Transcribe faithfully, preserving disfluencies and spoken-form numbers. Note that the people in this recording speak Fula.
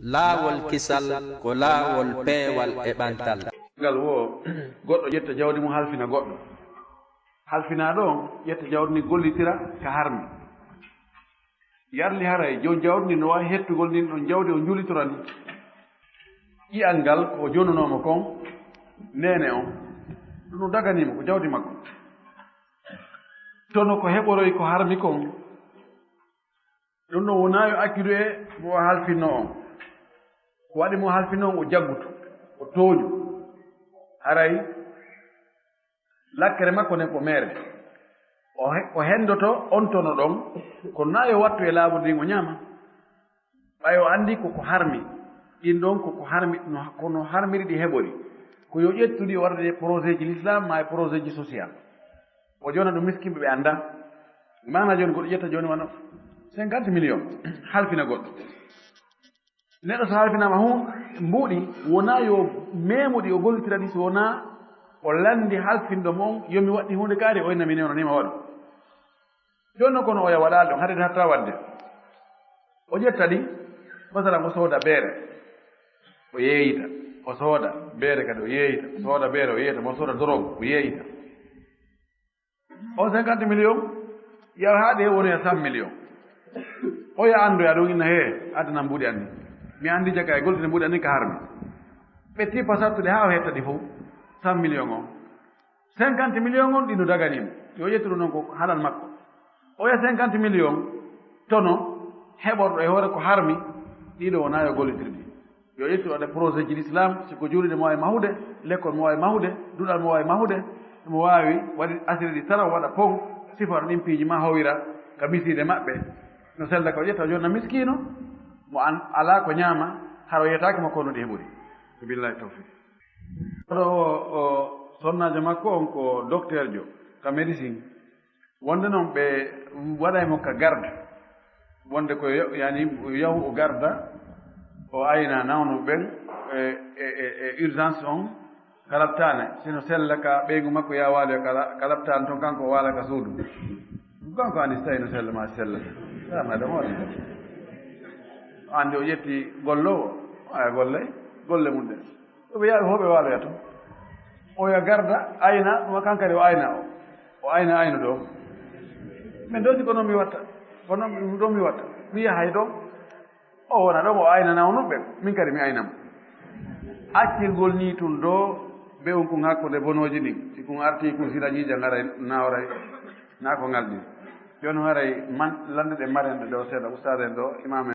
Laawol kisal ko laawol peewal e ɓantal. Ngal wo goɗɗo ƴetta jawdi mum halfina goɗɗo. Halfinaaɗo on ƴetta jawdi ndin gollitira ka harmi. Yarli haray joom jawdi ndin no waawi hettugol ndin ɗon jawdi o njulitora ndi. Ƴi'al ngal ko o jonnunoo mo kon, neene on, ɗum no daganii mo, ko jawdi makko. Tono ko heɓoroyi ko harmi kon, ɗum ɗon wonaa yo accude e mo o halfinnoo on. Ko waɗi mo o halfinnoo on o jaggutu, o tooñu. Haray lakkere makko nden ko meere. O he-, o henndoto on tono ɗon, kono naa yo wattu e laabu ndin o ñaama. Ɓay o anndi ko ko harmi, ɗin ɗon ko ko harmi, no, ko no harmiri ɗi heɓori. Ko yo ƴettu ɗi o waɗa e projet ji l'islam, ma e projet ji social. O jona ɗum miskinɓe ɓe annda. Maana jooni goɗɗo ƴetta jooni wano cinquante millions, halfina goɗɗo. Neɗɗo so halfinaama hun mbuuɗi, wonaa yo meemu ɗi o gollitira ɗi, so wonaa o lanndi halfinɗo mo on, yo mi waɗɗi huunde kaari, o inna mi newno ni ma waɗu. Jooni noon kono oya waɗaali ɗum, haɗde hatta waɗde. O ƴetta ɗi, masalan o sooda beere, o yeeyita, o sooda beere kadi o yeeyita, o sooda beere o yeeyita, mo sooda dorog o yeeyita. O cinquante millions, yaha haaɗi he wonoya cent millions. Oya anndoya ɗum inna hee, adana mbuuɗi anni. Mi anndi jaka e goltine mbuuɗi anni ka harmi. Ɓe tippa sattude haa o hetta ɗi fof, cent millions on. Cinquante millions on ɗi no daganii mo. Yo ƴettu ɗum noon ko halal makko. Oya cinquante millions tono heɓorɗo e hoore ko harmi, ɗiɗo wonaa yo gollitir ɗi. Yo ƴettu waɗa projet ji l'islam, si ko juulirde mo waawi mahude, lekkol mo waawi mahude, duɗal mo waawi mahude, mo waawi waɗi asiri ɗi tara, waɗa pon, sifaro ɗin piiji ma howira ka misiide maɓɓe. No sella ko ƴetta jonna miskiino, mo an alaa ko ñaama, hara o yetaaki mo kono ɗi heɓori. Ko billahi tawfiq. Ɗo o, o sonnaajo makko on ko docteur jo ka médecine. Wonde noon ɓe waɗay mo ka garde. Wonde ko yo-, yani yahu o garda, o ayna nawno ɓen e, e, e, e urgence on, ka laptaane. Sino sella ka ɓeyngu makko ya waalo ka la-, ka laptaane toon, kanko o waala ka suudu. Kanko andi so tawi no sella ma sella. Sama ɗo hoore. Andi o ƴetti gollowo, aya golle, golle mum ɗen. Ɓe yaaɓe fof ɓe waaloya toon. Oya garda, ayna, ɗum kankadi o ayna o. O ayna aynuɗo o. Min ɗo si ko noon mi watta. Ko noon ɗum ɗo mi watta. Mi yahay ɗo. O wona ɗo, o ayna nawnuɓe. Min kadi mi ayna mo. Accirgol ni tun ɗo, ɓe on kun hakkunde bonooji ɗin. Si kun arti kun sila ñiiƴa ngaray nawray. Na ko ngal ɗin. Jooni haray man lande ɗe maren ɗo seeɗa. Ustaad en ɗo, imaam en